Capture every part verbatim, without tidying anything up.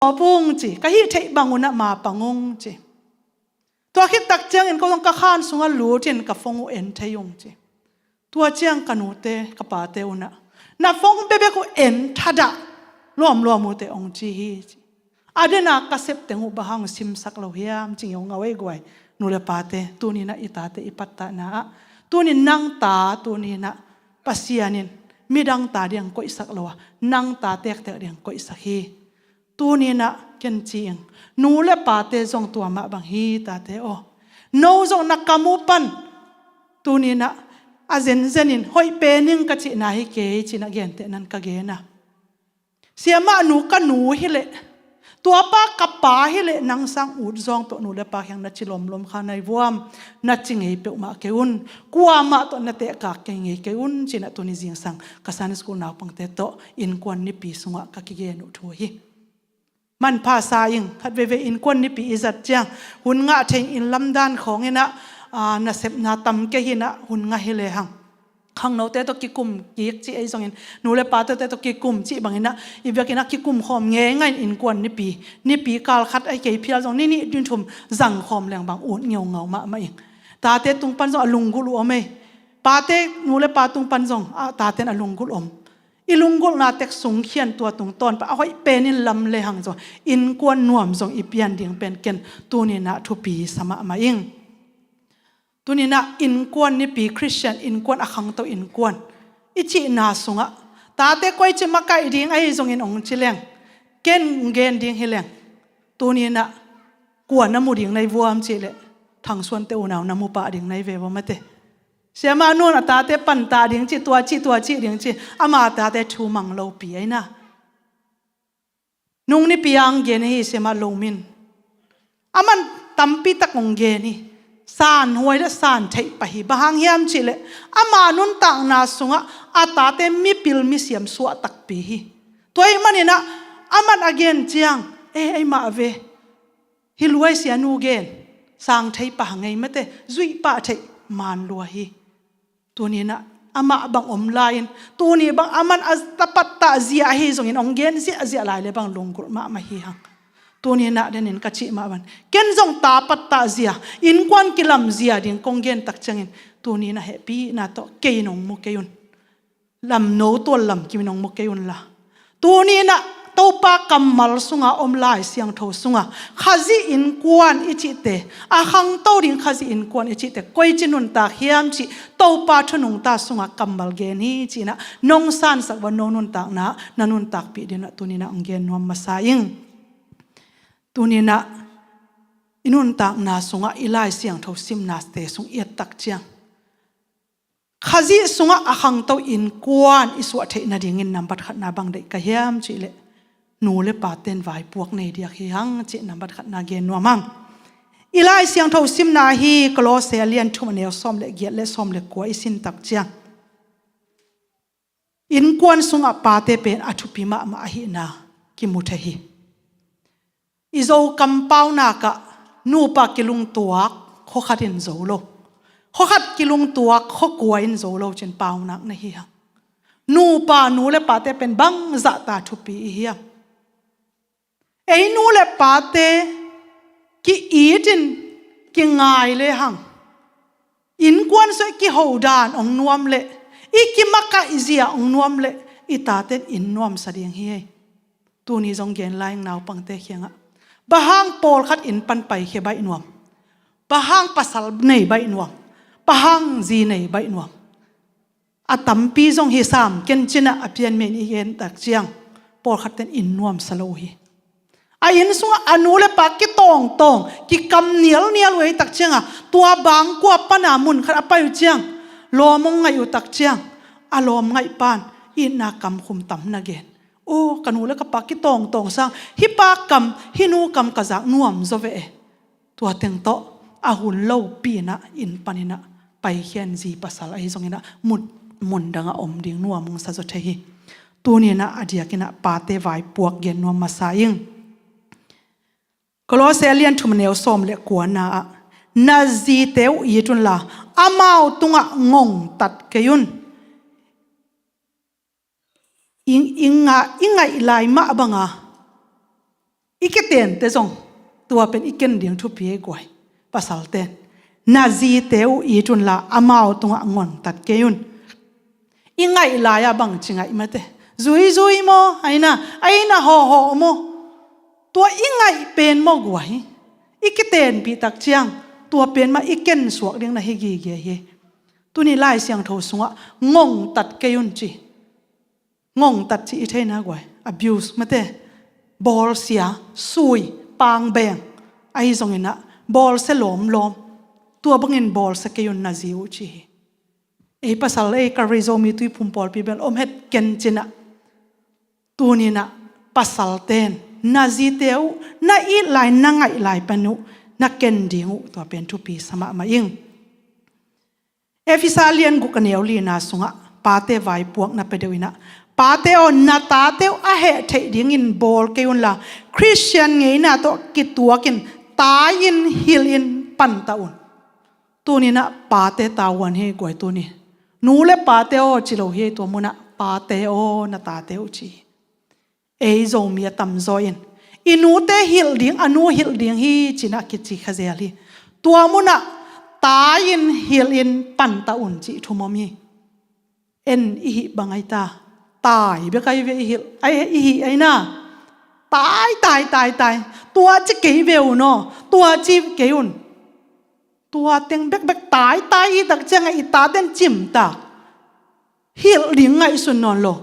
tawp ung ci. Ka hih theih bang un ah mapang ung ci. Tua khit tak ciangin ko zong ka khan sungah lutin ka phone uh en thei ung ci. Tua ciang ka nute ka pate un ah, na phone bekbek uh en thadah, lawmlawm uh teh, hong ci hi ci. A den a ka sep teng uh bang hang simsak lo hiam ci ngeungau ei guai. Nu le pate, tuni-in ah i tate i pattahna ah, tuni-in nang ta, tuni-in ah Pasian in midang ta ding koihsak lo a, nang ta tektek ding koihsak hi. Tuni-in ah ken ci ing, nu le pate zong tua mah bang hi, tate aw. No zong na kam uh pan tuni-in ah a zenzenin hoih pen ing ka cihna hi kei ci-in ah gentehna-in ka gen a. Siamah, nu ka nu hi leh, tua pa ka pa hi leh, nang sang utzawng tawh nu le pa kiang na ci lomlom kha nai vuam, na ci ngei peuhmah kei un, kuamah tawh na tehkak kei ngei kei un ci-in ah tuni zingsang ka Sunday school naupangte tawh innkuan nipi sungah ka kigen uh thu hi. Manpha sa ing, khat veivei innkuan nipi i zat ciang hun ngah thei in, lamdan khawng in ah, aa, nasepna tam kei hi-in ah hun ngah hi lehang, khangnote tawh kikum kik cih ahi zongin, nu le pate tawh kikum cih bangin ah, i biakinn ah kikum khawm ngeingai in innkuan nipi, nipi kal khat ahi kei phial zong ni nih ni thum zang khawm leng bang ut ngeungau mahmah ing. Tate tung pan zong a lunggulh uh om ei. Pate, nu le pa tung pan zong a, tate in a lunggulh om. I lunggulhna tek sung khian tua tungtawn pan a hoih pen in lam lehang zong innkuan nuam zong i pian ding pen ken tuni-in ah thupi sa mahmah ing. Tuni-in ah innkuan nipi, Khristian innkuan, a khangto innkuan i cihna sungah, tate koici makaih ding ahi zongin hong ci leng, ken gen ding hi leng, tuni-in ah kua na mu ding nai vuam cih leh, Thangsuante unau na mu pah ding nai ve ua mate. Siamah nu'n a tate pantah ding ci, tua ci, tua ci ding ci, ama tate thu mang lopi ahi na. Nung nipi a hong gen hi, siamah Lo Min. Aman tampi tak hong gen hi. Sanhuai le santheih pah hi. Bang hang hiam cih leh, ama nuntakna sungah a tate mipil misiam suah takpi hi. Tua ahih manin ah, aman a gen ciang, eh, eimah ve, hi lua hi, sianu gen, sang thei pah ngei mate, zuih pah theih man lua hi. Tuni-in ah amah bang om lai-in, tuni bang aman a tapat tah zia ahi zongin hong gen ziahziah lai leh bang lunggulh mahmah hi hang. Tuni-in ah denin ka cih mah bang, ken zong tapat tah zia, innkuan kilam zia ding kong gen tak ciangin, tuni-in ah hehpihna tawh kei in hong mu kei un. Lamno tual lam kim in hong mu kei un la. Tuni-in ah Topa kammal sunga om Lai Siangtho sunga Khazih innkuan i cihte, a khangto ding Khazih innkuan i cihte koici nuntak hiam cih Topa thu nungta sunga kammal gen hi ci-in ah nong sansak ua, nong nuntakna na nuntakpih ding ah tuni-in ah hong gen nuam masa ing. Tuni-in ah i nuntakna sungah i Lai Siangtho simnate sung i et tak ciang, Khazih sungah a khangto innkuan i suah theih nadingin nambat khatna bang deih ka hiam cih leh, nu le pate'n vaipuak nei diak hi hang cih nambat khatna gen nuam hang. I Lai Siangtho simna hi, Kolose a lian thum, a neu sawm le giat le sawm le kua i sin tak ciang, innkuan sungah pate pen a thupi mahmah ahihna kimu thei hi. I Zo kam paunak ah, nupa kilungtuak khua khat in zo lo, khua khat kilungtuak khua kua in zo lo ci-in paunak na hi hang. Nupa, nu le pate pen bangzah ta thupi i hiam? Ei nu le pate ki-it in kingai lehang, innkuan sungah i kiho dan hong nuam leh, i kimakaih zia hong nuam leh, i tate'n inn nuamsa ding hi ei. Tuni zong gen lai ing, naupangte kiangah, bang hang pawlkhat inn pan paikhia baih nuam? Bang hang pasal nei baih nuam? Bang hang zi nei baih nuam? A tampi zong hi sam, ken ci-in ah a pianmen i gen tak ciang, pawlkhatte'n inn nuamsa lo uh hi. A inn sungah a nu le pa kitawngtawng, kikam nialnial uh ei tak ciangah, tua bangkua pana mun khat a pai uh ciang, lawm hong ngaih uh tak ciang, a lawm ngaih pa'n itna kamkhum tam na gen. Aw, ka nu le ka pa kitawngtawng sang, hih pa kam, hih nu kam ka zak nuam zaw ve e. Tua teng tawh a hun lopi-in ah inn panin ah paikhia in, zi pasal ahi zongin ah mun, mun dangah om ding nuam hong sa zaw thei hi. Tuni-in ah a diakin ah pate vaipuak gen nuam masa ing. Kolose a lian thum, a neu sawm le kuana ah, na zite uh it unla, amau tungah ngongtat kei un. I, i nga, i ngaih lai mah banga, Tente zong tua pen i ken ding thupi ei guai. Pasalten, na zite uh it unla amau tungah ngongtat kei un. I ngaih lai-ah bangci ngaih mate? Zuizui maw, aina, aina hawhhawh maw? Tua i ngaih pen maw guai, i kitenpih tak ciang tua pen mah i ken suak ding na hi gige hi. Tuni Lai Siangtho sungah ngongtat kei un ci. Ngongtat ci i theina guai, abuse mate, bawlsia, sui, pangbeng, ahi zonginah bawlsia lawmlawm. Tua bangin bawlsia kei un na zi uh ci hi. Ei pasal ei Calvary Zomi Tuiphum pawlpi bel om het ken cinah. Tuninah pasalten na zite uh na it lai, na ngaih lai pen uh na ken ding uh tua pen thupi sa mahmah ing. Efesa lian guk a neu lina sungah pate vaipuakna pia deuh inah, pate aw, na tate uh a heh theih dingin bawl kei unla, Khristian ngeina tawh kituakin tai-in, hilhin pantah un. Tuninah pate tavuan hi guai tuni. Nu le pate aw ci lo hi, tua munah pate aw, na tate uh ci hi. Ei Zomi a tamzaw in i nute hilh ding, a nu hilh ding hi cinah kici khazel hi. Tua munah tai-in, hilhin pantah un cih thum om hi. En i hih bang aita, tai bek ai ve i hilh, ai i hih aina. Tai, tai, tai, tai. Tua ci kei ve un aw, tua ci kei un. Tua teng bekbek taitai i tak ciangah i taten cimtak, hilh ding ngaihsun nawn lo,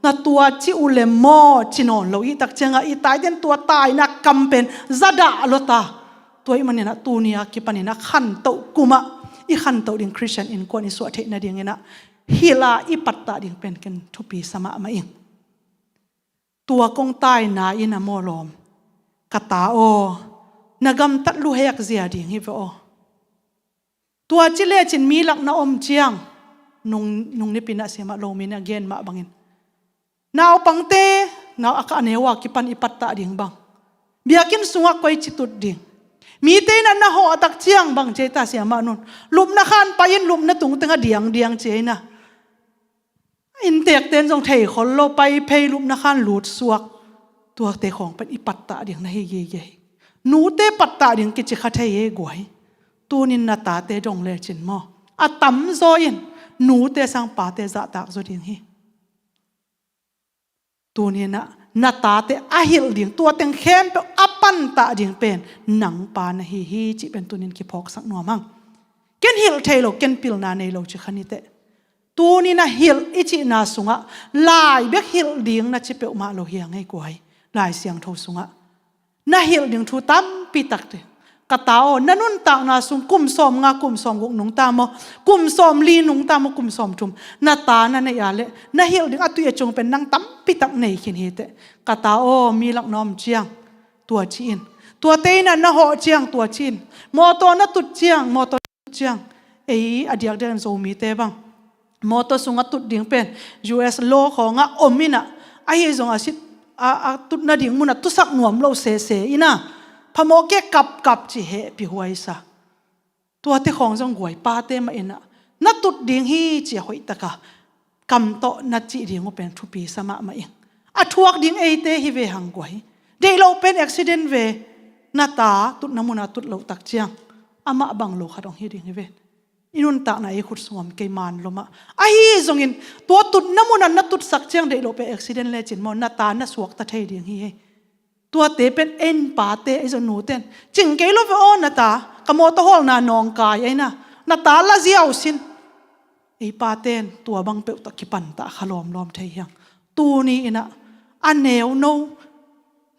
na tua ci uh le maw ci nawn lo i tak ciangah i taiten tua taina kam pen zadah lota. Tua ih maninah tunia kipaninah khantoh kumah i khantoh ding Khristian innkuan i suah theih nadinginah hilh a i pattah ding pen ken thupi sa mahmah ing. Tua kong taina in a mawlawm, ka ta aw, na gamtat luhek zia ding hi ve aw. Tua ci lecin mi lak na om ciang, nung, nung nipinah siamah lo mi na gen mah bangin, naupangte, nau a ka a neu a kipan i pattah ding bang, biakinn sungah koi ci tut ding, mite inah na hawh a tak ciang bang ci ei ta siamah nun, lupna khan pai in, lupna tung tengah diangdiang ci eina. Inntekten zong theikhol lo, pai phei lupna khan lutsuak. Tuate khawng pen i pattah ding na hi gige hi. Nute pattah ding kici kha thei e guai. Tunin na tate dong lecin maw, a tamzaw in nute sang pate zahtak zaw ding hi. Tuninah na tate a hilh ding, tua teng khempeuh a pantah ding pen nang pa na hi hi cih pen tunin kiphawksak nuam hang. Ken hilh thei lo, ken pilna nei lo ci kha niteh. Tuninah hilh i cihna sungah lai bek hilh ding na ci peuhmah lo hi a ngei kuai. Lai Siangtho sungah na hilh ding thu tampi takte, ka ta aw, na nuntakna sung kum sawm nga, kum sawm guk nungta maw, kum sawm li nungta maw, kum sawm thum, na ta na neih a leh na hilh ding a tui a cung pen nang tampi tak nei khin hiteh. Ka ta aw, mi lak na om ciang tua ci in, tuate inah na hawh ciang tua ci in, mawtaw na tut ciang, mawtaw ciang, ei a diakdiakin Zomite bang mawtaw sungah tut ding pen U S law khawngah om inah, ahi zongah sit a, a tutna ding munah tusak nuam lo sese inah, phamawh kei kapkap ci hehpih huaisa. Tuate khawng zong guai pate mah inah na tut ding hi ci a hoihtaka kam tawh na cih ding uh pen thupi sa mahmah ing. A thuak ding eite hi ve hang guai. Deih loh pen accident ve. Na ta tutna munah tut loh tak ciang amah bang lo khat hong hi ding hi ve. I nuntakna ei khut sung om kei man lomah. Ahi zongin tua tutna munah na tutsak ciang deih loh pen accident lecin maw, na ta na suakta thei ding hi hei. Tuate pen en pate ei zong nuten cing kei lo ve aw, na ta ka mawtaw hawlna nawngkai eina, na ta la ziau sin. Ei paten tua bang peuh tawh kipantah kha lawmlawm thei hiang. Tuni inah a neuno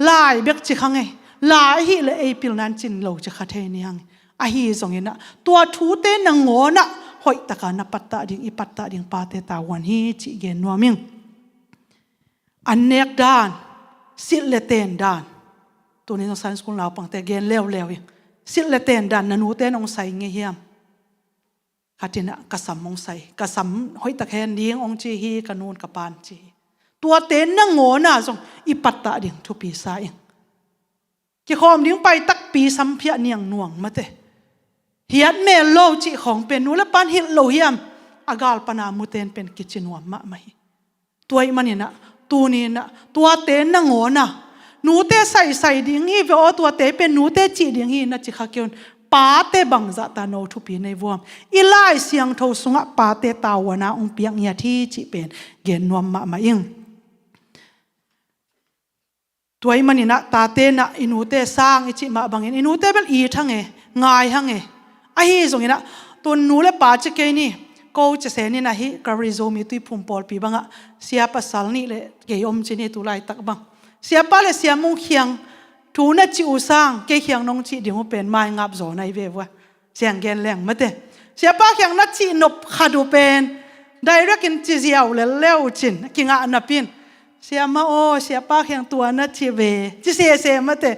lai bek ci kha ngei, lai hih leh ei pilnan cin lo ci kha thei ni hang. Ahi zonginah tua thute nangawnah hoihtaka na pattah ding, i pattah ding pate tavuan hi cih gen nuam ing. An nek dan, silh le ten dan. Tuni zong Sunday school naupangte gen leuleu ing. Silh le ten dan na nute nong sai ngei hiam? Khatinah ka sam hong sai, ka sam hoihtak hen ding hong ci hi, ka nun ka pan ci hi. Tuate nangawna zong i pattah ding thupi sa ing. Kikhawm ding pai takpi samphiah niang nuang mate. Hiat mel lo cih khawng pen nu le pan hilh lo hiam? A gal pana muten pen kici nuam mahmah hi. Tua ih maninah tuninah tuate nangawna Nute saisai ding hi ve aw, tuate pen nute cih ding hi na ci kha kei un. Pate bangzah ta no thupi nei vuam. I Lai Siangtho sungah pate tavuana hong piak ngiat hi cih pen gen nuam mahmah ing. Tua ahih manin ah tate in ah i nute sang i cih mah bangin i nute bel it hang e, ngai hang e. Ahi zongin ah tun nu le pa ci kei ni, ko ci se ni na hi, Calvary Zomi Tuiphum pawlpi bangah sia pasal nih le kei om ci ni tu laitak bang. Siapa le Sia Mung kiang thu na cih uh sang kei kiang nong cih ding uh pen maingap zaw na hi ve vua. Siang gen leng mate. Siapa kiang na cih nop khat uh pen direct in ci ziau lel le uh cin, kingah napi in, Siama aw, siapa kiang tua na cih ve, ci sese mate.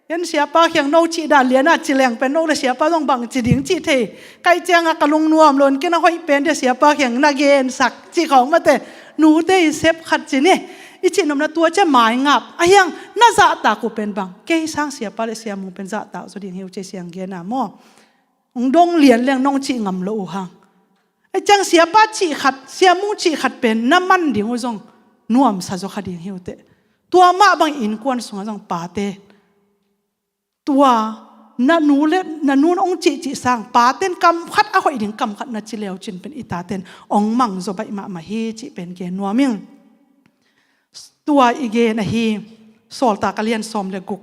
Ken siapa kiang no cih dan lian a ci leng pen no le siapa zong bang ci ding cih thei. Kaih ciangah ka lungnuam lo in ken a hoih pen dia siapa kiang na gensak cih khawng mate. Nute i sep khat ci ni. I cih nopna tua cia maingap. A hiang na zahtak uh pen bang. Kei sang siapa le Sia Mung pen zahtak zaw ding hi uh ci Siang gen a maw. Hong dong lian leng nong cih ngam lo uh hang. Ahi ciang siapa cih khat, Sia Mung cih khat pen na man ding uh zong nuamsa zaw kha ding hi uh teh. Tua mah bang innkuan sungah zong pate. Tua na nu le na nun hong cihcih sang pate in kam khat a hoih ding kam khat na ci leu cin pen i tate in hong mang zaw baih mahmah hi cih pen gen nuam ing. Tua i gen ahi Sawltak a lian sawm le guk,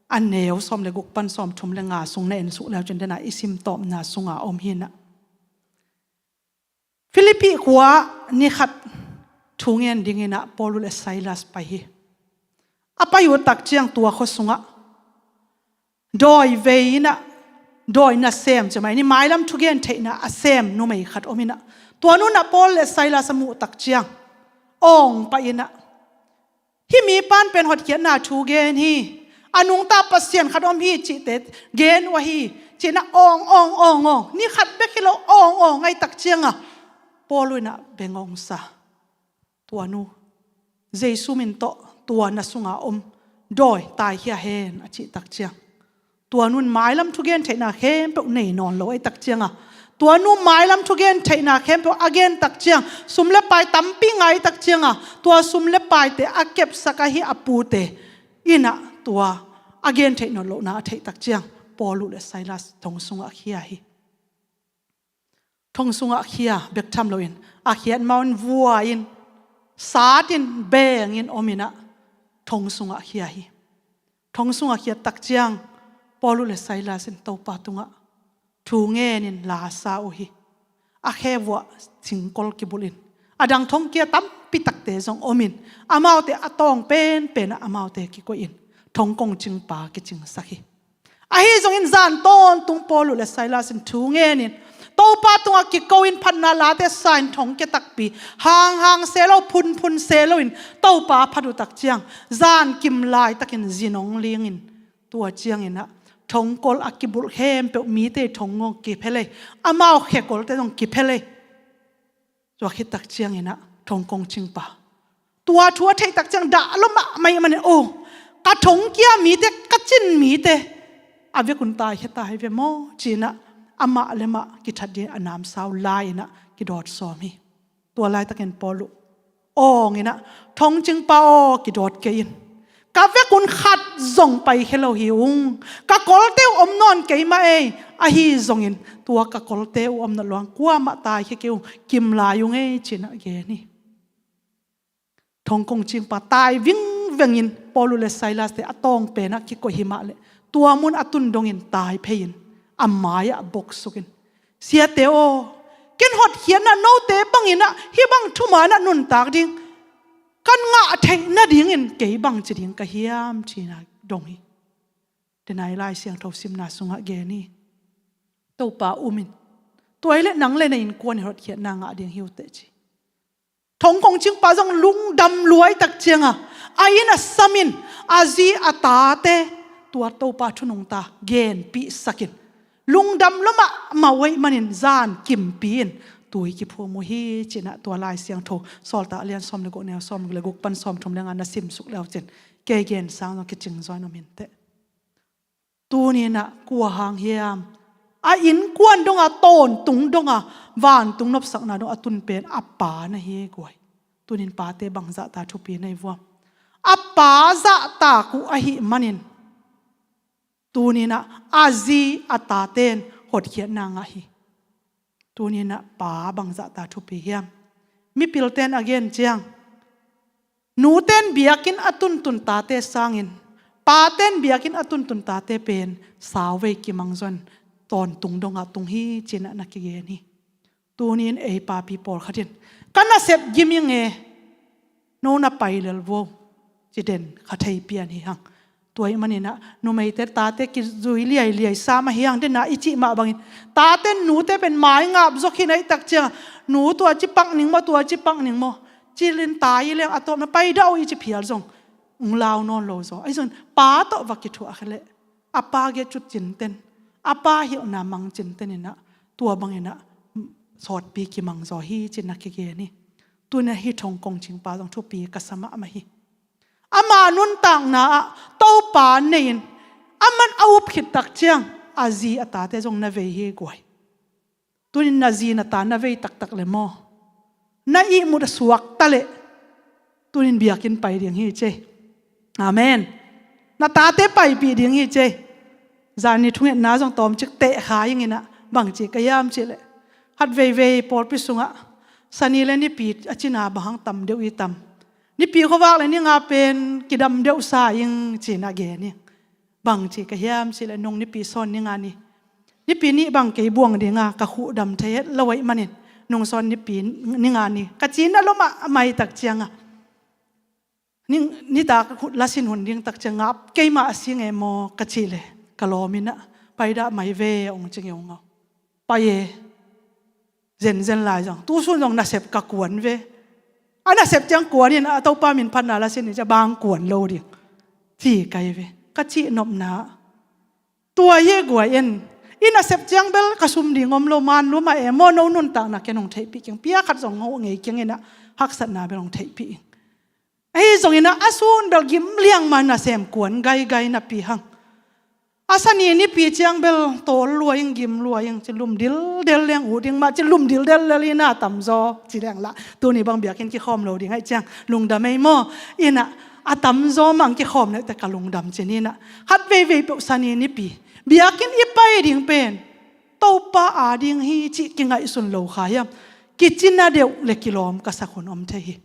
a neu sawm le guk pan sawm thum le nga sung na en suk leu cin dena i sim tawpna sunga om hi na. Philippi khua ni khat thu ngen dingin ah Paul le Silas pai hi. A pai uh tak ciang tua khua sungah dawi vei in ah dawi nasem ci mai ni, mailam thugen theihna a sem numei khat om in ah tua nu in ah Paul le Silas a muh tak ciang awng pah in ah, hih mipa in pen hotkhiatna thu gen hi. A nungta Pasian khat om hi cihte gen uh ahi. Ci-in ah awng awng awng awng, ni khat bek hi lo awng awng ahi tak ciangah Paul in ah beng awngsa. Tua nu, Jesu min tawh tua na sunga om dawi taikhia hen a cih tak ciang tua nu in mailam thugen theihna khempeuh nei nawn lo ahi tak ciangah tua nu mailam thugen theihna khempeuh a gen tak ciang sum le pai tampi ngai tak ciangah tua sum le paite a kepsak ahi a pute in ah tua a gen theih nawn lohna a theih tak ciang Paul le Silas thong sungah khia hi. Thong sungah khia bek tham loin a khiat mau in vua in sat in beng in om in ah thong sungah khia hi. Thong sungah khiat tak ciang Paul le Silas in Topa tungah thu ngen in la sa uh hi. A khe vuah thingkol kibulh in a dang thong kia tampi takte zong om in amaute a tawng penpen ah amaute kikoih in thong kongcingpa kicingsak hi. Ahi zongin zan tawntung Paul le Silas in thu ngen in Topa tungah kiko in phatna late sa in thong kia takpi hanghang se lo, phunphun se loin Topa phat uh tak ciang zan kim laitakin zin hong ling in tua ciangin ah thongkol a kibulh khempeuh mite thong ngawng kiphelei, amau khekolte zong kiphelei. Tua khit tak ciangin ah thong kongcingpa tua thu a theih tak ciang dah lua mahmah ahih manin, "Oh, ka thong kia mite, ka cin mite a vekun taikhia ta hi ve maw?" ci-in ah amah le mah kithat ding a namsau lai-in ah kidawt sawm hi. Tua laitakin Paul uh awng in ah, "Thongcingpa aw, kidawt kei in. Ka vekun khat zong paikhia lo hi ung. Ka kolte uh om nawn kei mah ei. Ahi zongin tua ka kolte uh om nawn lo hang kuamah taikhia kei ung. Kim lai ung ei," ci-in ah gen hi. Thong kongcingpa tai vingvengin Paul le Silas te a tawng penah kikoih hi mah leh tua mun a tun dongin tai phei-in a mai-ah boksukin, "Siate aw, ken hotkhiatna note bangin ah hih bang thuman ah nuntak ding kan ngah theih nadingin kei bang ci ding ka hiam?" ci-in ah dong hi. Denai Lai Siangtho simna sungah gen hi. Topa um in, tua hi leh nang le na innkuan in hotkhiatna ngah ding hi uh teh ci. Thong kongcingpa zong lungdam lua hi tak cianga a inn a samin a zi a tate tua Topa thu nungta genpihsakin lungdam lua mahmah uh ahih manin zan kimpi in tui kiphum uh hi, ci-in ah tua Lai Siangtho Sawltak a lian sawm le guk, neu sawm le guk pan sawm thum le nga na simsuk leu cin kei gen sang zong kicing zaw in om hi inteh. Tuni-in ah kua hang hiam? A innkuan donga, tawntung donga, vantung nopsakna dong a tun pen a pa na hi guai. Tuni-in pate bangzah ta thupi nei vuam? a pa zahtak uh ahih manin, tuninah a zi a taten hotkhiatna ngah hi. Tuninah pa bangzahta thupi hiam? Mipilten a gen ciang, nuten biakinn a tuntun tate sangin paten biakinn a tuntun tate pen sauvei kimangzon tawntung dongah tung hi cinah na kigen hi. Tunin ei papi pawlkhatin ka nasep gim ing e, no na pai lel vo, ci den kha thei pian hi hang. Tua ih maninah numeite tate kizui liailiai sam ahi hang denah i cih mah bangin, taten nute pen mai ngap zok hi naih tak cianga, nu tua ci pak ning maw, tua ci pak ning maw, cilin tai leng a tawpna pai dah uh i ci phial zong ung lau nawn lo zaw. Ahi zongin pa tawh va kithuah kha leh a pa geh cut cinten, a pa hilhna mang cinten inah tua banginah sawtpi kimang zaw hi cinah kigen hi. Tunah hih thong kongcingpa zong thupi ka sa mahmah hi. Ama nuntakna ah Topa nei-in aman a up khit tak ciang a zi a tate zong na vei hi guai. Tunin na zi na ta na vei taktak le maw, na ihmut a suak ta leh tunin biakinn pai ding hi cei. Amen. Na tate paipih ding hi cei. Zani thungetna zong tawmcik teh kha inginah bangci ka hiam cihleh, khat veivei pawlpi sungah Sani le Nipi a cina bang hang tam deuh i tam. Nipi khuavak le ni nga pen kidam deuh sa ing cinah gen ing. Bangci ka hiam cihleh nung Nipi sawn ni nga ni, Nipi nih bang kei buang dinga ka khuh dam thei het lo ahih manin nung sawn Nipi ni nga ni ka cina lomah a mai tak cianga, ni, nitak lasin hun ding tak cianga keimah a si ngei maw ka cihleh ka lawm inah, pai dah mai ve ong ci ngeungau. Pai e. Zenzen lai zong tusun zong nasep ka kuan ve. A nasep ciang kuan in a Topa min phatna lasin ni cia bang kuan lo ding ci kai ve ka cih nopna. Tua ye guai en, i nasep ciang bel ka sum ding om lo, man lua mah e maw, no nuntakna ken hong theihpih keng, pia khat zong hong ngei keng inah haksatna bel hong theihpih ing. Ahi zonginah a sun bel gim liang mah nasem kuan gaigai napi hang. A Sani Nipi ciang bel tawl lua ing, gim lua ing, ci lum dildel leng uh ding mah, ci lum dildel lel inah a tamzaw ci leng lah tuni bang biakinn kikhawm lo ding ahih ciang lungdam ei maw. Inah a tamzaw mah ang kikhawm leh te ka lungdam ci ninah khat veivei peuh Sani Nipi biakinn i pai ding pen Topa a ding hi cih kingaihsun lo kha hiam? Kicina deuh le kilawm ka sak hun om thei hi.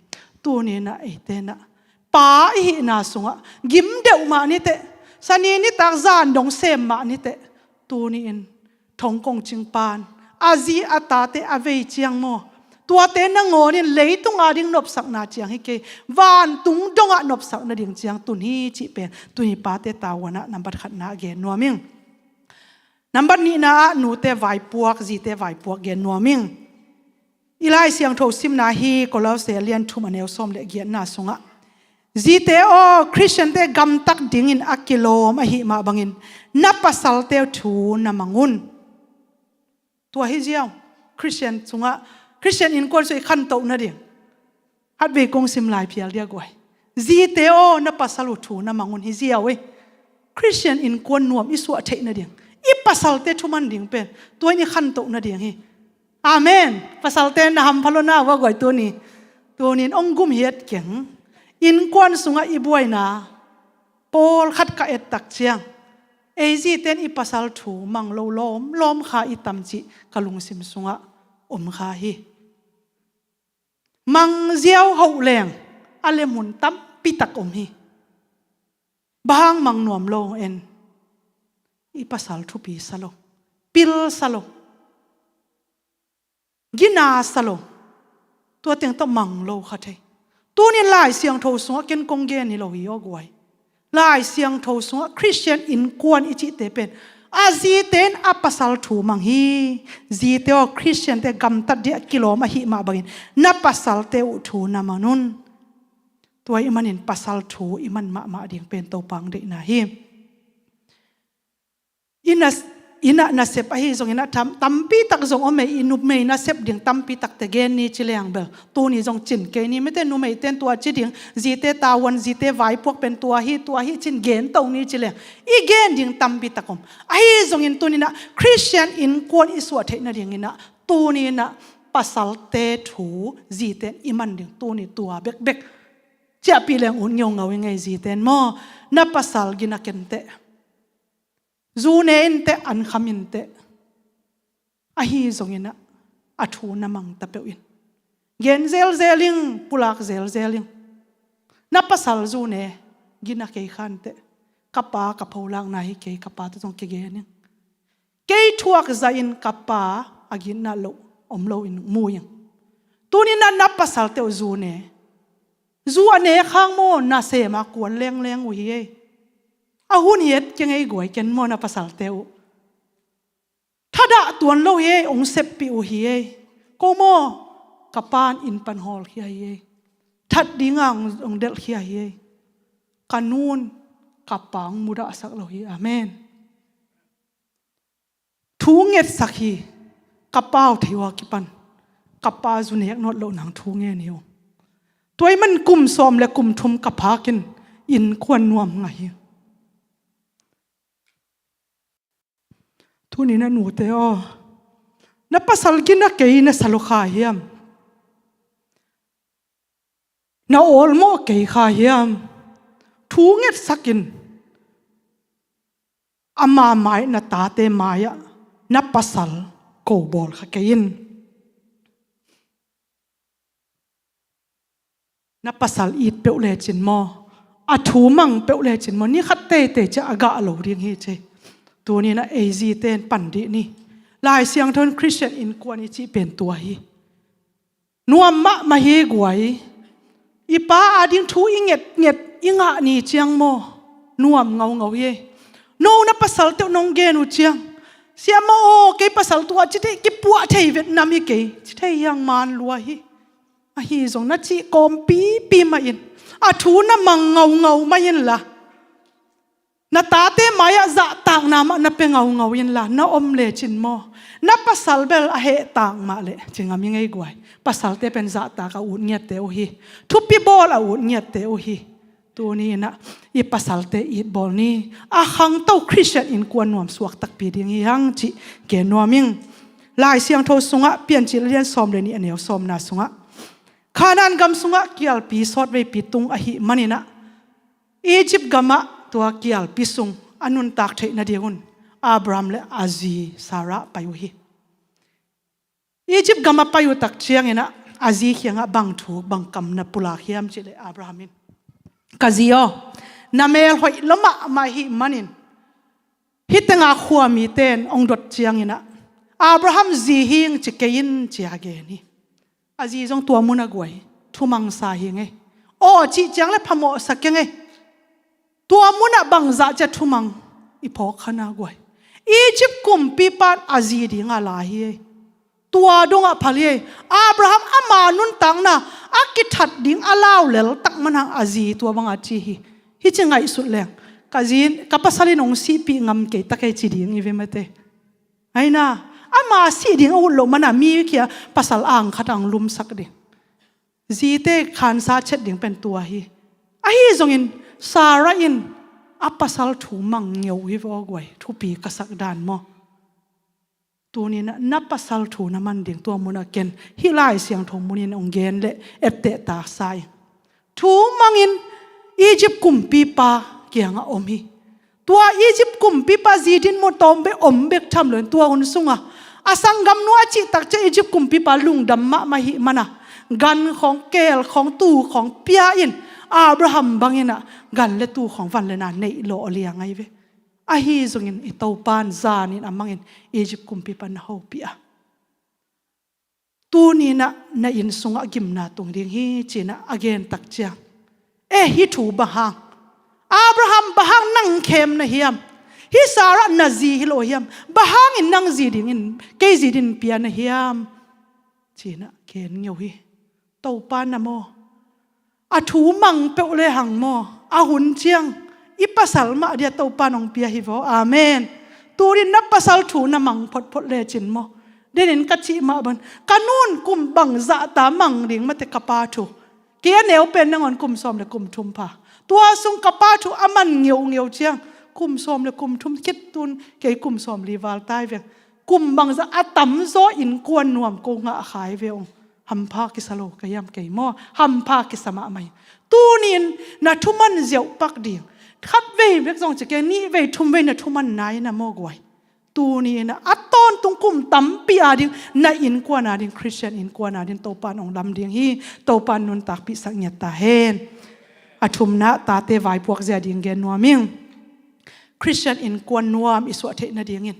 Tuninah eitenah pa i hihna sungah gim deuh mah niteh, Sani nitak zan dong sem mah niteh, tuni-in thong kongcing pan a zi a tate a vei ciang maw, tuate nangawnin leitung ading nopsakna ciang hi kei, vantung dongah nopsak nading ciang tun hi cih pen tuni pate tavuanah nambat khatna a gen nuam ing. Nambat nihna ah nute vaipuak, zite vaipuak gen nuam ing. I Lai Siangtho simna hi Kolose a lian thum a neu sawm le giatna sungah, zite aw, Khristiante gamtat dingin a kilawm ahih mah bangin na pasalte thu na mang un. Tua hi ziau. Khristian sungah, Khristian innkuan sungah i khantoh nading. Hatvei kong sim lai phial dia guai. Zite aw, na pasal uh thu na mang un hi ziau ei. Khristian innkuan nuam i suah theih nading, i pasalte thuman ding pen tua in i khantoh nading hi. Amen. Pasalte na hampha lo na uh a guai tuni. Tunin ong gum hiat keng. Innkuan sungah i buaina pawlkhat ka et tak ciang, ei ziten i pasal thu mang lo lawmlawm kha i tam cih ka lungsim sungah om kha hi. Mang ziau hoh leng a lemhun tampi tak om hi. Bang hang mang nuam lo en? I pasal thupi sa lo, pil sa lo, gina sa lo, tua teng tawh mang lo kha thei. Tunin Lai Siangtho sungah ken kong gen hi lo hi aw guai. Lai Siangtho sungah Khristian innkuan i cihte pen a zite in a pasal thu mang hi. Zite aw, Khristiante gamtat ding a kilawm ahih mah bangin na pasalte uh thu na mang un. Tua ih manin pasal thu i man mahmah ding pen Topa ang deihna hi. I na, i na nasep ahi zongin a tam, tampi tak zong om ei, i numei nasep ding tampi takte gen ni ci leng bel tuni zong cin kei ni. Mite numeite in tua ci ding, zite tavuan, zite vaipuak pen tua hi, tua hi cin gen to ni ci leng i gen ding tampi tak om. Ahi zongin tuninah Khristian innkuan i suah theih nadinginah tuninah pasalte thu zite in i man ding tuni tua bekbek. Ciahpih leng ut ngeungau i ngei zite in maw, na pasal gina ken teh, zu ne in teh, an kham in teh. Ahi zongin ah, a thu na mang ta peuh in. Gen zelzel ing, pulak zelzel ing. Na pasal zu ne gina kei khan teh, ka pa ka pholakna hi kei, ka pa tawh zong kigen ing. Kei thuak zahin ka pa a gitna loh om loin mu ing. Tuni-in ah na pasal teuh zu ne. Zu a ne khang maw, nasem a kuan lengleng uh hi ei. A hun hi et keng ei guai, ken maw na pasal teuh. Thadah tuan lo hi ei, ong seppih uh hi ei. Ko maw, ka pa'n inn pan hawlkhia hi ei. That dinga ong, ong delhkhia hi ei. Ka nu'n ka pa ong mudahsak lo hi. Amen. Thu ngetsak hi. Ka pa uh thei uh a kipan, ka pa zu nek nawn loh nang thu ngen hi uh. Tua ahih man kum sawm le kum thum ka phak in, innkuan nuam ngah hi. Tuni-in ah nute aw, na pasal gina kei na sa lo kha hiam? Na awlmawh kei kha hiam? Thu ngetsak in, ama mai, na tate mai-ah na pasal ko bawl kha kei in. Na pasal it peuh lecin maw, a thu mang peuh lecin maw, ni khat teitei ciang a gah lo ding hi ci. Tuni-in ah ei zite in pan dih ni. Lai Siangtho in Khristian innkuan i cih pen tua hi. Nuam mahmah hi guai. I pa ading thu i ngetnget i ngah ni ciang maw, nuam ngaungau hi. No na pasal teuh nong gen uh ciang, siamah aw, kei pasal tua ci thei, kipuah thei vet nam hi kei, ci thei hiang man lua hi. Ahi zong na cih kawmpipi mah in, a thu na mang ngaungau mah inla, na tate mai-ah zahtakna mah na pia ngaungau inla, na om lecin maw, na pasal bel a hehtak mah leh ci ngam ing ei guai. Pasalte pen zahtak a ut ngiatte uh hi. Thupi bawl a ut ngiatte uh hi. Tuni-in ah i pasalte it bawl ni. A khangto Khristian innkuan nuam suak takpi ding hi hang cih gen nuam ing. Lai Siangtho sungah Piancil a lian sawm le nih, a neu sawmna sungah, Kanaan gam sungah kialpi sawtveipi tung ahih manin ah, Egypt gamah tua kialpi sung a nuntak theih nadingun Abraham le a zi Sarah pai uh hi. Egypt gamah pai uh tak ciangin ah, a zi kiangah bang thu, bang kam na pulak hiam cih leh, Abraham in, ka zi aw, na mel hoih lua mahmah ahih manin hih tenga khuamite in ong dot ciangin ah, Abraham zi hi ing ci kei in, ci a gen hi. A zi zong tua munah guai, thumangsa hi ing ei. Aw cih ciang le phamawhsa keng ei. Tua munah bangzah ciang thumang i phawk kha na guai. Egypt kumpipa in a zi dinga la hi ei. Tua dongah phal hi ei. Abraham ama nuntakna a kithat ding a lau lel tak manang a zi tua banga ci hi. Hih ci ngaihsut leng, ka zi in, ka pasal in ong sihpih ngam kei ta kei ci ding hi ve mate. Aina, ama sih ding a ut loh mana mi kia pasal ang khat ang lumsak ding. Zite khansa chet ding pen tua hi. Ahi zongin Sarah in a pasal thu mang ngeu hi ve aw guai, thupi ka sak dan maw. Tuni-in ah na pasal thu na man ding tua munah ken hih Lai Siangtho munin ong gen le etteh taksa ing. Thu mangin Egypt kumpipa kiangah om hi. Tua Egypt kumpipa zi dinmun tawm bek om bek tham loin tua hun sungah a sanggamnu a cih tak ciang Egypt kumpipa lungdam mahmah ahih mana, gan khawng, keel khawng, tuu khawng pia in Abraham bangin ah gan le tuu khawng, van le na neih lawh liang ahi ve. Ahi zongin i Topa in zanin a mangin Egypt kumpipa na hopih a, tuni-in ah na inn sungah gimna tung ding hi, ci-in ah a gen tak ciang, e, hih thu bang hang, Abraham, bang hang nang khem na hiam? Hih Sarah na zi hi lo hiam? Bang hangin nang zi dingin kei zi dingin pia na hiam? Ci-in ah gen ngeu hi. Topa na maw, a thu mang peuh le hang maw, a hun ciang i pasal mah dia Topa in ong pia hi vaw. Amen. Tunin na pasal thu na mang photphot lecin maw, denin ka cih mah bang, ka nu'n kum bangzah ta mang ding mate ka pa thu. Kei a neu pen nangawn kum sawm le kum thum pha. Tua sung ka pa thu a man ngeungeu ciang, kum sawm le kum thum khit, tun kei kum sawmli val tai veng. Kum bangzah a tamzaw innkuan nuam ko ngah khai ve ung. Hampha kisa lo ka hiam kei maw? Hampha kisa mahmah hi. Tuni-in na thuman ziauh pak ding. Khat vei bek zong ci kei, nih vei, thum vei na thuman nai na maw guai. Tuni-in a tawntung kum tampi ading, na innkuan ading, Khristian innkuan ading Topa in hong lam ding hi. Topa in nuntakpihsak ngiat ta hen. A thumna, tate vaipuak zia ding gen nuam ing. Khristian innkuan nuam i suah theih nadingin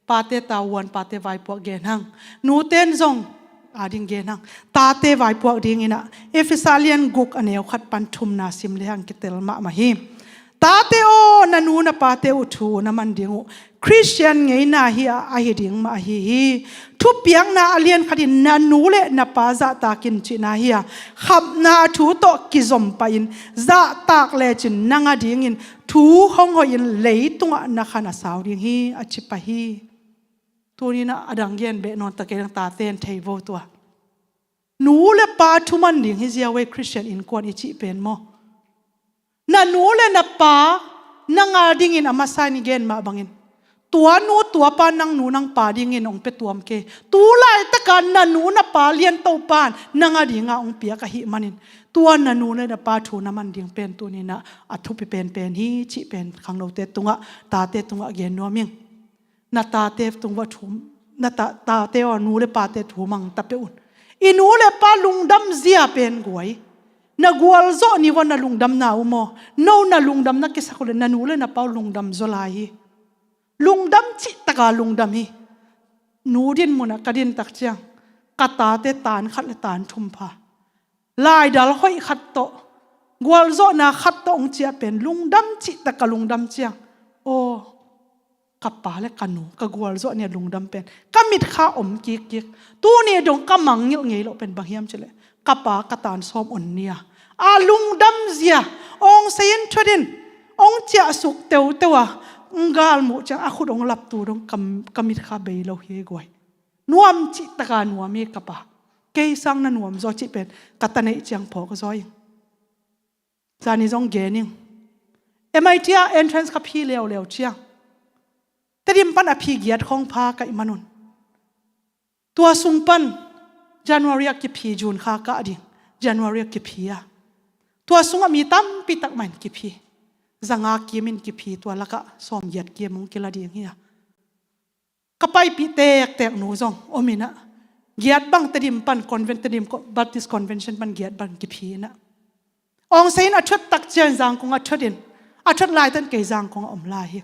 pate tavuan, pate vaipuak gen hang. Nute in zong ading gen hang. Tate vaipuak dingin ah Efesa lian guk a neu khat pan thumna sim le hang kitel mahmah hi. Tate aw, na nu na pate uh thu na man ding uh Khristian ngeina hi a, ahi ding mah ahi hi. Thupiakna a lian khat in na nu le na pa zahtak in cihna hi a, khapna thu tawh kizom pahin zahtak lecin nang adingin thu hong hoihin leitungah na khan a sau ding hi, a ci pah hi. Tuni-in a dang gen beh nawn ta kei, dang tate in thei vo tua. Nu le pa thuman ding hi ziau ei, Khristian innkuan i cih pen maw? Na nu le na pa nang adingin a masa in i gen mah bangin tua nu tua pa nang nu nang pa dingin hong pia tuam kei. Tu laitaka na nu na pa lian Topa in nang adinga hong piak ahih manin tua na nu le na pa thu na man ding pen tuni-in ah a thupi penpen hi cih pen khangnote tungah, tate tungah gen nuam ing. Na tate tung va thu, na ta, tate aw, nu le pate thu mang ta peuh un. I nu le pa lungdam zia pen guai. Na gualzawh ni va na lungdamna uh maw? No na lungdamna kisak uh leh na nu le na pa uh lungdam zaw lai hi. Lungdam cihtaka lungdam hi. Nu din munah ka din tak ciang ka tate tan khat le tan thum pha, laidal hoih khat tawh, gualzawhna khat tawh hong ciah pen lungdam cihtaka lungdam ciang, aw, ka pa le ka nu ka gualzawh ni a lungdam pen ka mitkha om kikkik. Tuni dong ka mangngilh ngei loh pen bang hiam cih leh ka pa ka tan sawm on ni a, a lungdam zia. Awng seiin thuat in, hong ciahsuk teuteu a, hong galmuh ciang a khut hong laptu dong ka, ka mitkha bei lo hi ei guai. Nuam cihtaka nuam hi ka pa. Kei sang na nuam zaw cih pen ka ta neih ciang phawk zaw ing. Zani zong gen ing. M I T ah entrance ka phi leuleu ciang, Tedim pan a phi giat khawng pha ka hih manun, tua sung pan January a kiphi, June kha kah ding, January a kiphi a, tua sungah mi tampi tak mah in kiphi. Zanga kim in kiphi, tua lakah sawmgiat kim hong kila ding hi a. Ka paipih tektek nu zong om in ah, giat bang Tedim pan conven-, Tedim co-, Baptist Convention pan giat bang kiphi in ah, awng seiin a thuat tak ciang Zangkong a thuat in, a thuat laitan kei Zangkong a om lai hi.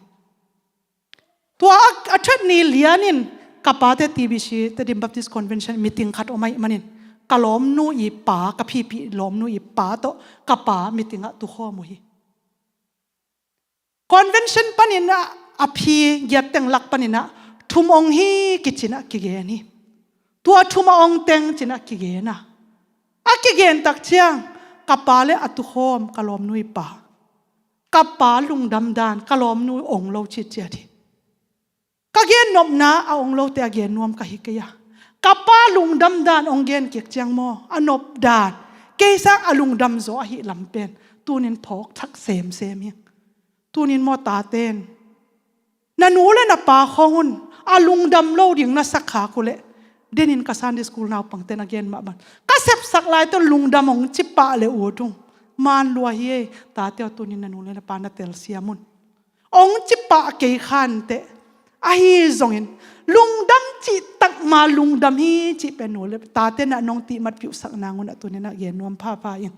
Tua a, a thuat ni lianin ka pate T B C, Tedim Baptist Convention meeting khat om ahih manin ka lawmnu i pa, ka phipih lawmnu i pa tawh ka pa meeting ah tukhawm uh hi. Convention panin ah a phi giat teng lak panin ah thum ong hi kici-in ah kigen hi. Tua thum a ong teng ci-in ah kigen a, a kigen tak ciang ka pa le a tukhawm ka lawmnu i pa, ka pa lungdam dan ka lawmnu ong lo citciat hi. Ka gen nopna a ong lote a gen nuam ka hi kei a, ka pa lungdam dan ong gen kik ciang maw, a nop dan, kei sang a lungdam zaw ahih lam pen tunin phawk thak semsem hi. Tunin maw, taten na nu le na pa khawng un a lungdam lo ding na sak khak uh leh, denin ka Sunday school naupangten a gen mah bang, ka sepsak lai tawh lungdam ong ci pah le ut ung, man lua hi ei. Tate aw, tunin na nu le na pa na telsiam un. Ong ci pah kei khanteh. Ahi zongin lungdam cih tak ma lungdam hi cih pen nu le taten ah nong tihmat piuhsak nangun ah tunin ah gen nuam phapha in.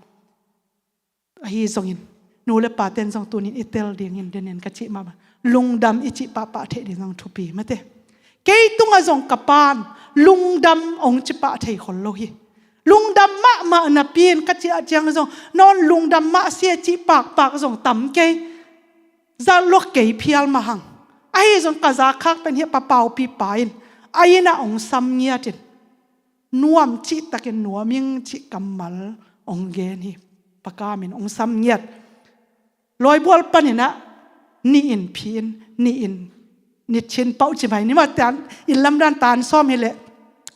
Ahi zongin nu le paten zong tunin i tel dingin denin ka cih mah bang, lungdam i cih pahpah theih ding zong thupi mate. Kei tungah zong ka pan lungdam ong ci pah thei khol lo hi. Lungdam mahmah napi-in ka cih ah ciang zong, nawn lungdam mah sia cih pakpak zong tam kei. Za lua kei phial mah hang. Ahi zong ka zakhak pen hi a, pa Paupi pa in a inn ah ong sam ngiat in, nuam cihtakin nuam ing cih kammal ong gen hi. Pa Kam in ong sam ngiat. Lawibual panin ah nih in phi in, nih in nitchin pau ci mai ni maw, tan, inn lam dan tan sawm hi leh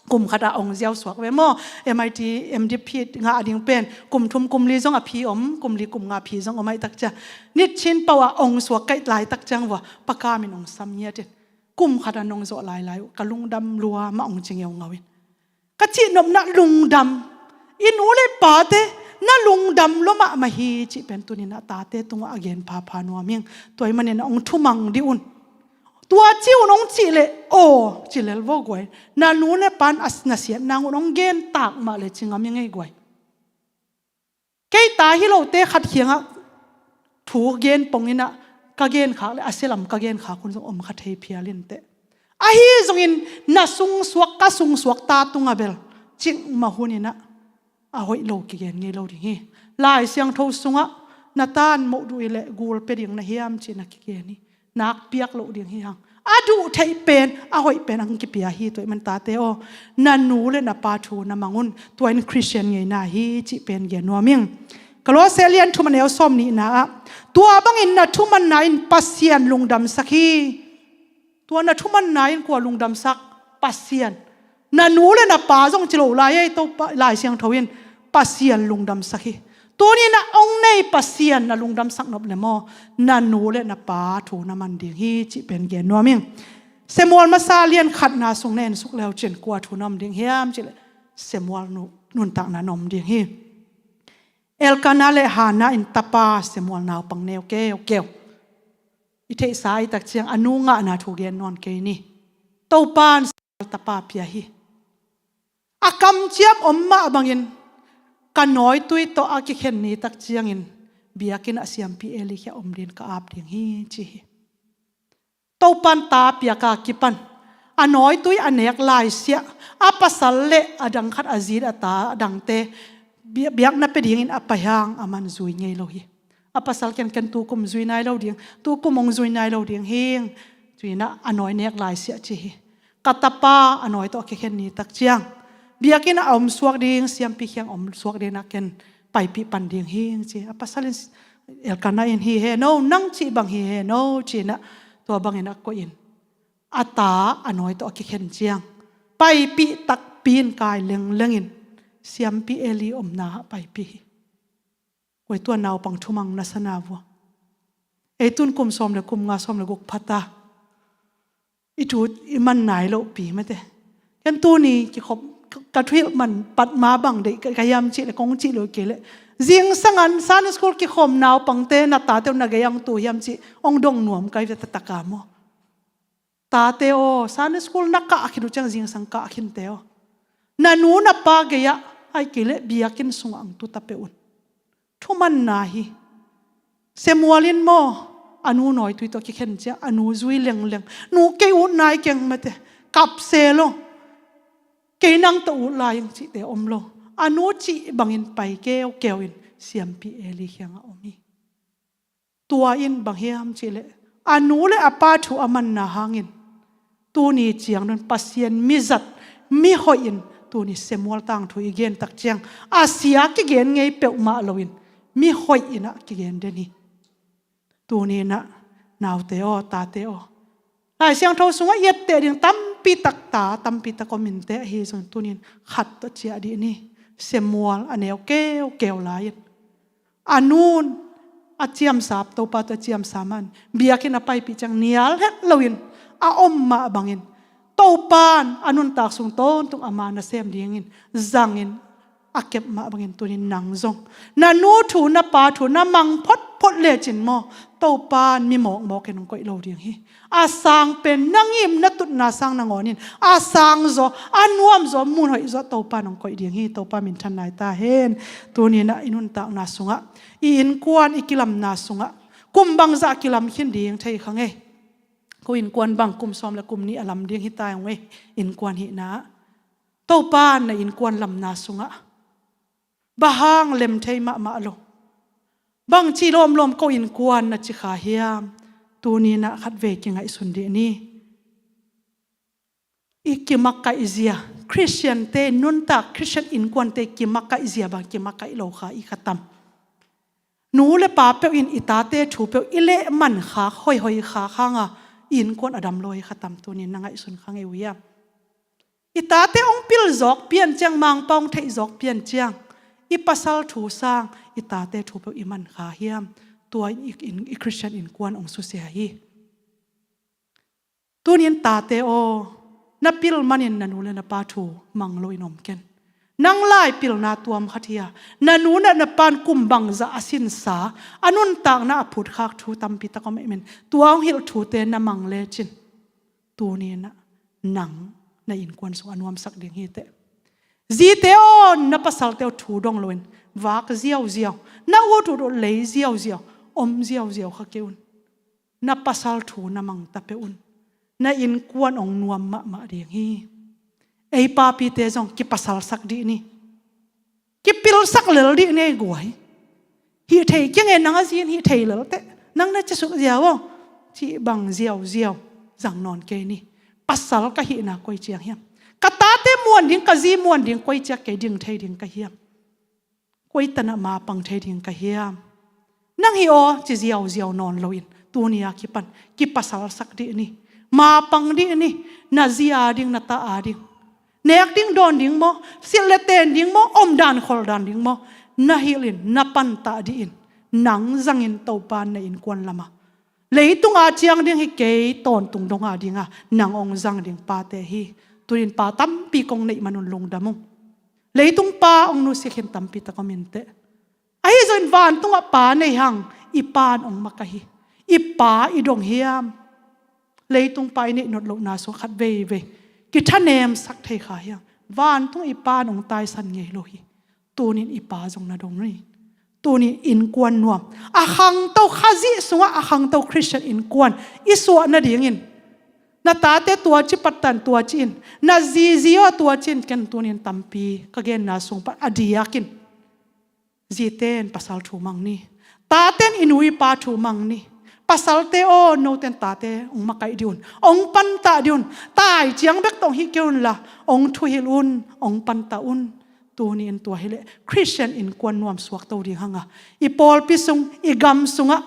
kum khat ah ong ziau suak ve maw. M I T, M.Div phi ngah ding pen kum thum kum li zong a phi om, kum li kum nga phi zong om ahih tak ciang, nitchin pau ah ong suak ka hih lai tak ciang vua, Pa Kam in ong sam ngiat in, kum khat ah nong zawh lailai uh ka lungdam lua mah ong ci ngeungau in. Ka cihnopna lungdam, i nu le pate na lungdam lua mahmah hi cih pen tuni-in a tate tungah a gen phapha nuam ing. Tua ahih manin a hong thumang dih un. Tua ci un hong cih leh aw ci lel vo guai. Na nu le pa in a nasiat nang un hong gen tak mah leh ci ngam ing ei guai. Kei ta hi lote khat kiangah thu gen pongin ah ka genkhak le a sia lam ka genkhak hun zong om kha thei phial inteh. Ahi zongin na sungsuak ka sungsuak ta tungah bel cikmah hunin ah a hoih lo kigen ngei lo ding hi. Lai Siangtho sungah na ta in moh duh hi leh gul pia ding na hiam ci-in ah kigen hi. Nak piak loh ding hi hang. A duh theih pen a hoih pen a hong kipia hi. Tua ahih man tate aw, na nu le na pa thu na mang un. Tua in Khristian ngeina hi cih pen gen nuam ing. Kolose lian thum a neu sawm nihna ah, tua bangin na thumanna in Pasian lungdamsak hi. Tua na thumanna in kua lungdamsak? Pasian. Na nu le na pa zong ci lo lai ei, Topa, Lai Siangtho in Pasian lungdamsak hi. Tuni-in ah hong nei Pasian na lungdamsak nop le maw, na nu le na pa thu na man ding hi cih pen gen nuam ing. Samuel masa lian khatna sung na ensuk leu cin kua thu na om ding hiam cih leh Samuel nu-, nuntakna na om ding hi. Elkana le Hana in tapa Samuel naupang neu keukeu. I theihsa i tak ciang a nu ngahna thu gen nawn kei ni. Topa in Samuel tapa pia hi. A kamciam om mah bangin ka nawitui tawh a kikhen ni tak ciangin biakinn ah siampi Eli kiang om dingin ka ap ding hi ci hi. Topa in ta piak a kipan a nawitui a nek laisiah a pasal le a dang khat a zi a ta a dangte bia-, biakna pia dingin a pai hang aman zui ngei lo hi. A pasal kiang ken tukum zui nai lo ding, tukum hong zui nai lo ding hing. Tua in ah a nawi nek laisiah ci hi. Ka tapa a nawi tawh a kikhen ni tak ciang biakinn ah a om suak ding, siampi kiang om suak dingin ah ken paipih pan ding hing ci. A pasal in, Elkana in hi he no, nang cih bang hi he no ci-in ah tua bangin a koih in a ta a nawi tawh a kikhen ciang paipih takpi in kai lengleng in siampi Eli omna ah paipih hi. Koi tua naupang thumang na sa na vua. Ei tun kum sawm le kum nga, sawm le guk pha ta. I thu i man nai loh pi mate. Ken tuni kikhop ka, ka thuhilh man pat ma bang deih ka, ka hiam cih le kong cih lo kei le. Zingsang an Sunday school kikhawm naupangte na tate uh na gei ang tu hiam cih hong dong nuam kai ve ta taka maw. Tate aw, Sunday school na kah khin uh ciang zingsang kah khinte aw. Na nu na pa gei-ah ahih kei leh biakinn sungah ang tu ta peuh un. Thumanna hi. Samuel in maw, a nu nawitui tawh kikhen ciang a nu zui lengleng. Nu, kei ut nai keng mate. Kap se lo. Kei nang tawh ut lai ing cihte om lo. A nu cih bangin pai keukeu in siampi Eli kiangah om hi. Tua in bang hiam cih leh a nu le a pa thu a manna hangin tuni ciang nun Pasian mi zat, mi hoih in tuni Samuel tangthu i gen tak ciang a sia kigen ngei peuhmah loin mi hoih in ah kigen den hi. Tuni in ah naute aw, tate aw, Lai Siangtho sungah i etteh ding tampi tak ta, tampi tak om inteh, ahi zong tuni in khat tawh ciah dih ni. Samuel a neu keukeu lai in a nu in a ciamsa, Topa tawh a ciamsa man biakinn a paipih ciang nial het loin a om mah bangin Topa in a nuntak sung tawntung ama nasem dingin zangin a kep mah bangin tuni in nang zong na nu thu na pa thu na mang photphot lecin maw, Topa in mi mawkmawk in hong koih lo ding hi. A sang pen na ngim na tutna sang nangawn in a sangzaw, a nuamzaw, mun hoihzaw Topa in hong koih ding hi. Topa minthan nai ta hen. Tuni in ah i nuntakna sungah, i innkuan, i kilamna sungah kum bangzah kilam khin ding thei kha ngei. Ko innkuan bang kum sawm le kum nih a lam ding hi ta hong ei, innkuan hihna ah. Topa in na innkuan lamna sungah bang hang lem thei mahmah lo, bangci lawmlawm ko innkuan na ci kha hiam? Tuni in ah khatvei kingaihsun dih ni. I kimakaihzia, Khristiante, nuntak Khristian innkuante kimakaihzia bang kimakaih lo kha i kha tam? Nu le pa peuh in i tate thu peuh i lehman khak, hoihoi khak hanga i innkuan a dam lo i kha tam? Tuni in na ngaihsun kha ngei uh hiam? I tate hong pil zawk pian ciang, Mangpa hong theih zawk pian ciang, i pasal thu sang i tate thu peuh i man kha hiam? Tua in i, in, i Khristian innkuan hong susia hi. Tuni in tate aw, Na pil manin na nu le na pa thu mang loin om ken. Nang lai pilna tuam khat hi a, na nu na na pan kum bangzah a sinsa, a nuntakna a phutkhak thu tampi tak om ahih manin tua hong hilh thute na mang lecin, tuni-in ah nang na innkuan sung a nuamsak ding hi teh. Zite aw, na pasalte aw, thu dong loin vak ziauziau, na ut ut uh lei ziauziau, om ziauziau kha kei un. Na pasal thu na mang ta peuh un. Na innkuan hong nuam mahmah ding hi. Ei papite zong kipasalsak dih ni. Kipilsak lel dih ni ei guai. Hih thei kei nge, nang a zi in hih thei lel teh, nang na ciasuk ziau aw, cih bang ziauziau zang nawn kei ni. Pasal ka hihna koi ciang hiam? Ka tate muan ding, ka zi muan ding koi ciang kei ding thei ding ka hiam? Koi tan ah mapang thei ding ka hiam? Nang hi aw, ci ziauziau nawn loin tuni a kipan kipasalsak dih ni. Mapang dih ni. Na zi a ding, na ta a ding, nek ding dawn ding maw, silh le ten ding maw, omdan kholdan ding maw, na hilhin na pantah dihin, nang zangin Topan na innkuan lamah leitunga ciang ding hi kei, tawntung donga dinga nang hong zang ding pate hi. Tunin pa tampi kong neih manun lungdam ung. Leitung pa hong nusia khin tampi tak om inteh. Ahi zongin vantungah pa nei hang, i pan hong makaih hi. I pa i dong hiam? Leitung pa i neih not lohna sung khat veivei kithanemsak thei kha hiam? Vantung i pan hong taisan ngei lo hi. Tunin i pa zong na dong ni. Tunin innkuan nuam, a khangto, Khazih sungah a khangto Khristian innkuan i suah nadingin, na tate tuaci pattan tuaci in, na zizi aw tuaci in, ken tunin tampi ka genna sung pan a diakin, zite in pasal thu mang ni. Tate in i nu i pa thu mang ni. Pasalte aw, note in tate hong makaih dih un, hong pantah dih un. Tai ciang bek tawh hong hi kei unla, hong thuhilh un, hong pantah un. Tuni in tua hileh Khristian innkuan nuam suakto ding hanga, i pawlpi sung, i gam sungah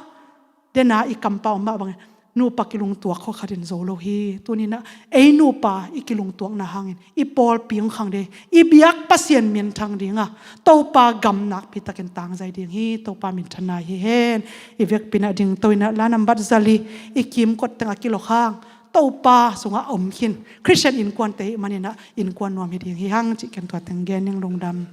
dena i kampau mah bangin nupa kilungtuak khawh khatin zo lo hi. Tuninah ei nupa i kilungtuakna hangin i pawlpi hong khang ding, i biak Pasian minthang dinga Topa gam nakpi takin tangzai ding hi. Topa minthanna hi hen. I vekpi-in ah dingto inah la nambat zali i kimkot tengah kilawk hang Topa sungah om khin Khristian innkuante hih maninah innkuan nuam hi ding hi hang cih ken tua teng gen ning. Lungdam.